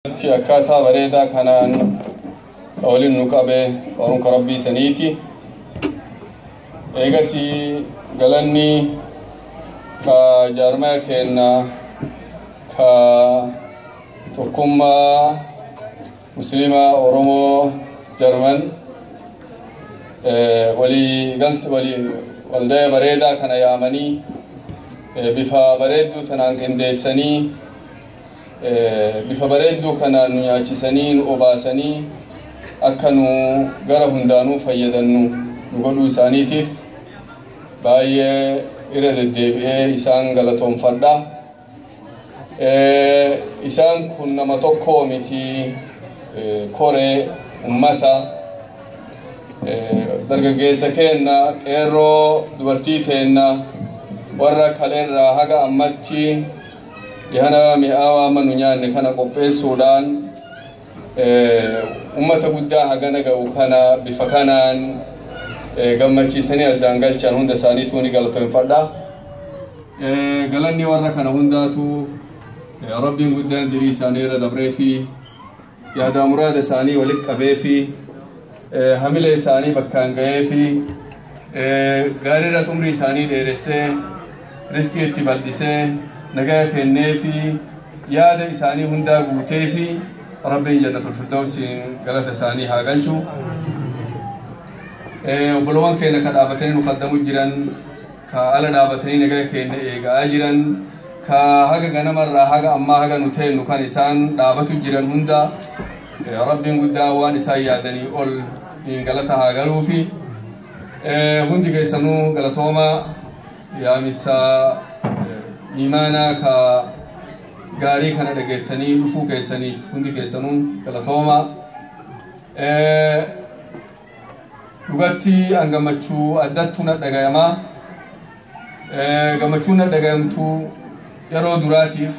Akkaataa bareedaa kanaan waliin nu qabe barumsa rabbii saniiti. Eegasii galanni ka jaarmaya keenna ka tokkummaa musliima Oromoo Jarman walii galti walii waldaya bareedaa kana yaamanii bifa bareedduu tanaan qindeessanii, bifa bareedduu kanaan nu nyaachisanii, nu obaasanii, akka nu gara hundaanuu fayyadannu nu godhuu isaaniitiif baay'ee irra deddeebi'ee isaan galatoonfadha. Isaan kun nama tokko miti, koree ummata dargaggeessa keenna, qeerroo, dubartii teenna, warra kaleerraa haga ammatti dhihana mi'aawaa amma nu nyaanne kana qopheessuudhaan ummata guddaa hagana ga'u kana bifa kanaan gammachiisanii addaan galchan hunda isaaniituu ni galatoonfadha. Galanni warra kana hundaatu rabbiin guddaan dirii isaanii irra dabree fi yaada muraada isaanii walitti qabee fi hamila isaanii bakkaan ga'ee fi gaariirra umrii isaanii dheeressee, riskii itti bal'isee, nagaa kennee fi yaada isaanii hundaa guutee fi rabbiin jannatul firdawsiin galata isaanii haa galchu. Obboloowwan keenya ka dhaabatanii nu kaddamu jiran, ka ala dhaabatanii nagaa keenya eegaa jiran, ka haga ganamarraa haga ammaa haga nu teennu kan isaan dhaabatu jiran hunda rabbiin guddaa waan isaan yaadanii ol galata haa galuufi. Hundi keessanuu galatooma. Yaamisa imaanaa ka gaarii kana dhageettanii dhufuu keessaniif hundi keessanuu galatooma. Dhugatti an gammachuu addattu na dhagayamaa. Gammachuun na dhagayamtu yeroo duraatiif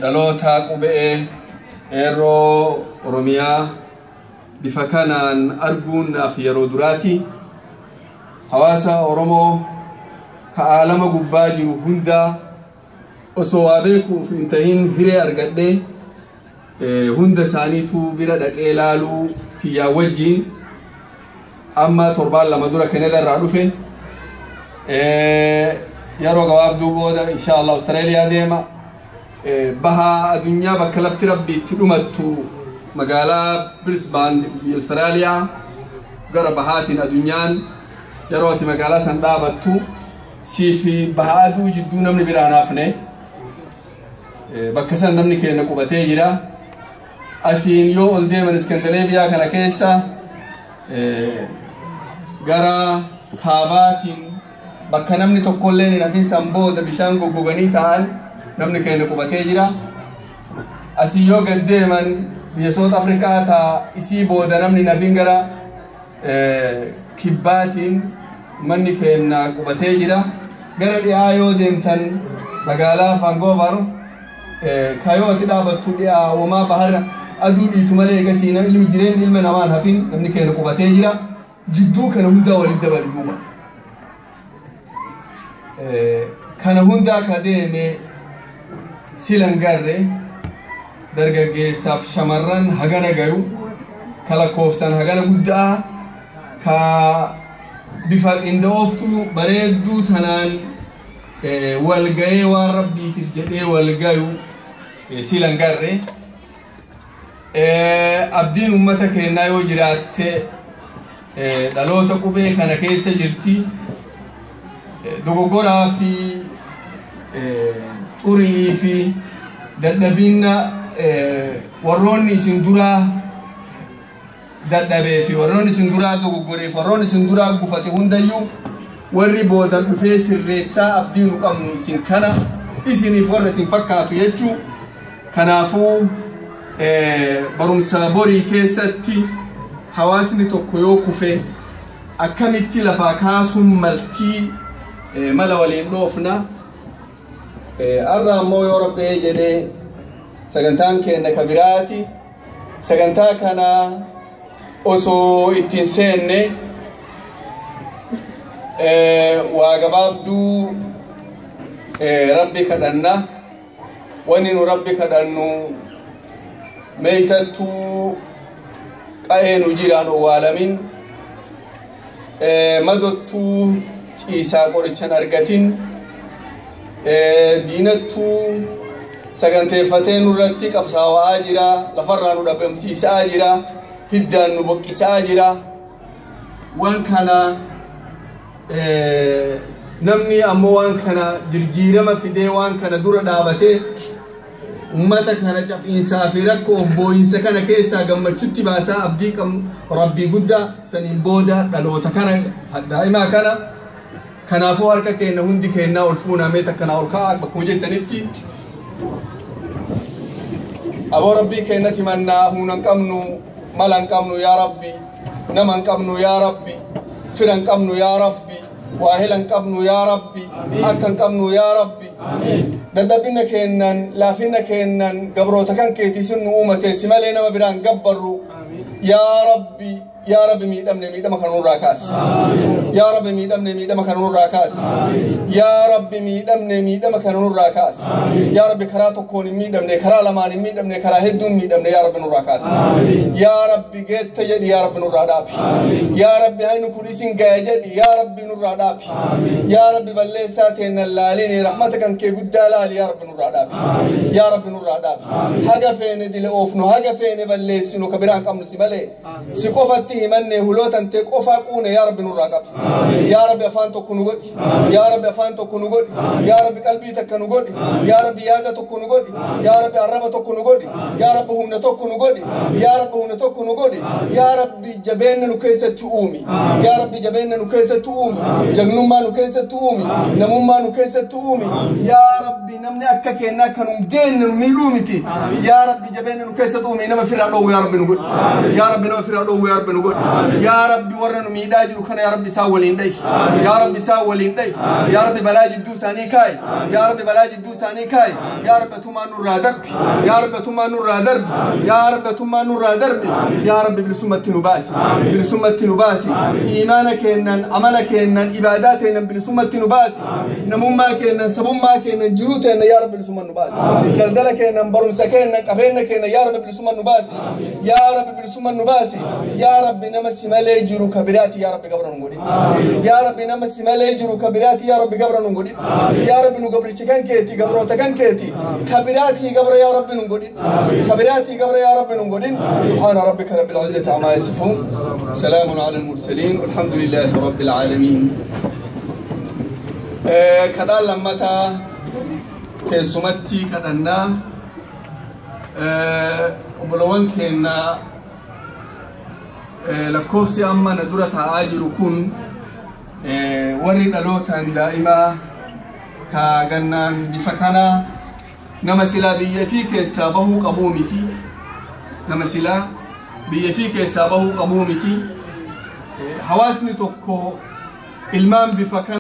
dhaloota qubee qeerroo Oromiyaa bifa kanaan arguun naaf yeroo duraati. Hawaasa Oromoo ka aalama gubbaa jiru hundaa osoo waa beekuuf hin tahin hiree argadhee hunda isaaniitu bira dhaqee laaluu kiyyaa wajjiin amma torbaan 2 dura Kanada irraa dhufe. Yeroo gabaabduu booda insha Allah Austraaliyaa deema. Baha addunyaa bakka lafti rabbi itti dhumattu, magaalaa Brisbane biyya Austraaliyaa gara bahaatiin, addunyaan yeroo ati magaalaa san dhaabattu siifi baha aduu jidduu namni biraan hafne, bakka san namni keenya qubatee jira. Asiin yoo ol deeman Iskandinaviyaa kana keessa gara kaabaatiin bakka namni tokkolleen hin hafin san booda bishaan goggoganii ta'an namni keenya qubatee jira. Asii yoo gad deeman biyya South Afrikaa taa isii booda namni hin hafin gara kibbaatiin manni keenya qubatee jira. Gara dhi'aa yoo deemtan magaalaa Vancouver kayoo ati dhaabattu dhi'aa womaa baharra aduu dhiitu malee egasii ilmi jireenyi ilma namaan hafin namni keenya qubatee jira. Jidduu kana hundaa walitti dabali duuba. Kana hundaa ka deeme silan garre dargaggeessaaf shamarran hagana gayu, ka lakkoofsan hagana guddaa, ka bifa qindooftuu bareedduu tanaan wal ga'ee waan rabbiitiif jedhee wal gayu silan garre. Abdiin ummata keenyaa yoo jiraatte dhaloota qubee kana keessa jirti. Dogoggoraa fi xurii fi dadhabina warroonni isin duraa dadhabee fi warroonni isin duraa dogoggoreef, warroonni isin duraa gufate hundayyuu warri boodan dhufee sirreessaa abdii nu qabnu isin kana, isiniif warra isin fakkaatu jechuu. Kanaafuu barumsa borii keessatti hawaasni tokko yoo kufe akkamitti lafaa kaasuun maltii mala waliin dhoofna. Har'a ammoo yoo rabbee jedhee sagantaan keenya ka biraati. Sagantaa kana osoo ittiin seenne waa gabaabduu rabbi kadhanna. Wanni nu rabbi kadhannu Meeytattuu qa'ee nu jiraan owwaalamin, madottuu ciisaa qorichan argatin, diinattuu saganteeffatee nurratti qabsaawaa jira, lafarraa nu dhabamsiisaa jira, hiddaan nu boqqisaa jira. Waan kana namni ammoo waan kana jirjiirama fidee waan kana dura dhaabatee ummata kana caphiinsaa fi rakkoo boo'insa kana keessaa gammachutti baasaa abdii qabnu rabbii guddaa saniin booda dhaloota kana daa'imaa kana. Kanaafuu harka keenya hundi keenyaa ol fuunamee takkanaa ol kaa'aa bakkuma jirtanitti. Aboo rabbii keenyatti mannaa humna hin qabnu, mala hin qabnu yaa rabbi, nama hin qabnu yaa rabbi, fira hin qabnu yaa rabbi, waahila hin qabnu yaa rabbi, akka hin qabnu yaa rabbi. Dadhabina keennan laafina keennan gabroota kan keetii sun nu uumate si malee nama biraan gabbarru yaa rabbi. Yaa rabbi miidhamne miidhama kana nurraa kaasi. Yaa rabbi miidhamne miidhama kana nurraa kaasi. Yaa rabbi miidhamne miidhama kana nurraa kaasi. Yaa rabbi karaa tokkoon hin miidhamne, karaa lamaan hin miidhamne, karaa hedduun miidhamne yaa rabbi nurraa kaasi. Yaa rabbi geetta jedhi yaa rabbi nurraa dhaabi. Yaa rabbi haynu kun isin gaya jedhi yaa rabbi nurraa dhaabi. Yaa rabbi balleessaa teennan laalini rahmata kan kee guddaa laali yaa rabbi nurraa dhaabi. Yaa rabbi nurraa dhaabi. Haga feene dile oofnu, haga feene balleessinu ka biraan qabnu si malee. Si qofatti himanne hulootan tee qofaa quune yaa rabbi nurraa qabi. Yaa rabbi afaan tokko nu godhi. Yaa rabbi afaan tokko nu godhi. Yaa rabbi qalbii takka nu godhi. Yaa rabbi yaada tokko nu godhi. Yaa rabbi arraba tokko nu godhi. Yaa rabbi humna tokko nu godhi. Yaa rabbi humna tokko nu godhi. Yaa rabbi jabeenna nu keessatti uumi. Yaa rabbi jabeenna nu keessatti uumi. Jagnummaa nu keessatti uumi. Namummaa nu keessatti uumi. Yaa rabbi namni akka keenyaa kan hin geenne nu miidhuu miti. Yaa rabbi jabeenna nu keessatti uumi nama firraa dhoowwu yaa rabbi nu godhi. Yaa rabbi nama firraa dhoowwu yaa rabbi nu godhi. Yaa rabbi warra nu miidhaa jiru kana yaa rabbi isaan waliin dhahi. Yaa rabbi isaan waliin dhahi. Yaa rabbi balaa jidduu isaanii kaa'i. Yaa rabbi balaa jidduu isaanii kaa'i. Yaa rabbi atumaan nurraa darbi. Yaa rabbi atumaan nurraa darbi. Yaa rabbi atumaan nurraa darbi. Yaa rabbi bilisummaatti nu baasi. Bilisummaatti nu baasi. Iimaana keennan, amala keennan, ibaadaa teennan bilisummaatti nu baasi. Namummaa keennan, sabummaa keennan, jiruu teennan yaa rabbi bilisummaa nu baasi. Daldala keennan, barumsa keennan, qabeenya keennan yaa rabbi bilisummaa nu baasi. Yaa rabbi bilisummaa nu baasi. Yaa rabbi nama si malee jiru ka biraati yaa rabbi gabra nu godhin. Yaa rabbi nama si malee jiru ka biraati yaa rabbi gabra nu godhin. Yaa rabbi nu gabrichi kan keeti gabroota kan keeti ka biraati gabra yaa rabbi nu godhin. Ka biraati gabra yaa rabbi nu godhin. Subhaana rabbika rabbil izzati ammaa yasifuun. Salaamun ala al-mursaliin. Walhamdulillahi rabbil aalamiin. Kadhaan lammataa keessumatti kadhannaa obboloowwan keenyaa lakkoofsi amma na dura taa'aa jiru kun warri dhalootaan daa'imaa ka gannaan bifa kana nama silaa biyya fi keessaa bahuu qabuu miti. Nama silaa biyya fi keessaa bahuu qabuu miti. Hawaasni tokko ilmaan bifa kana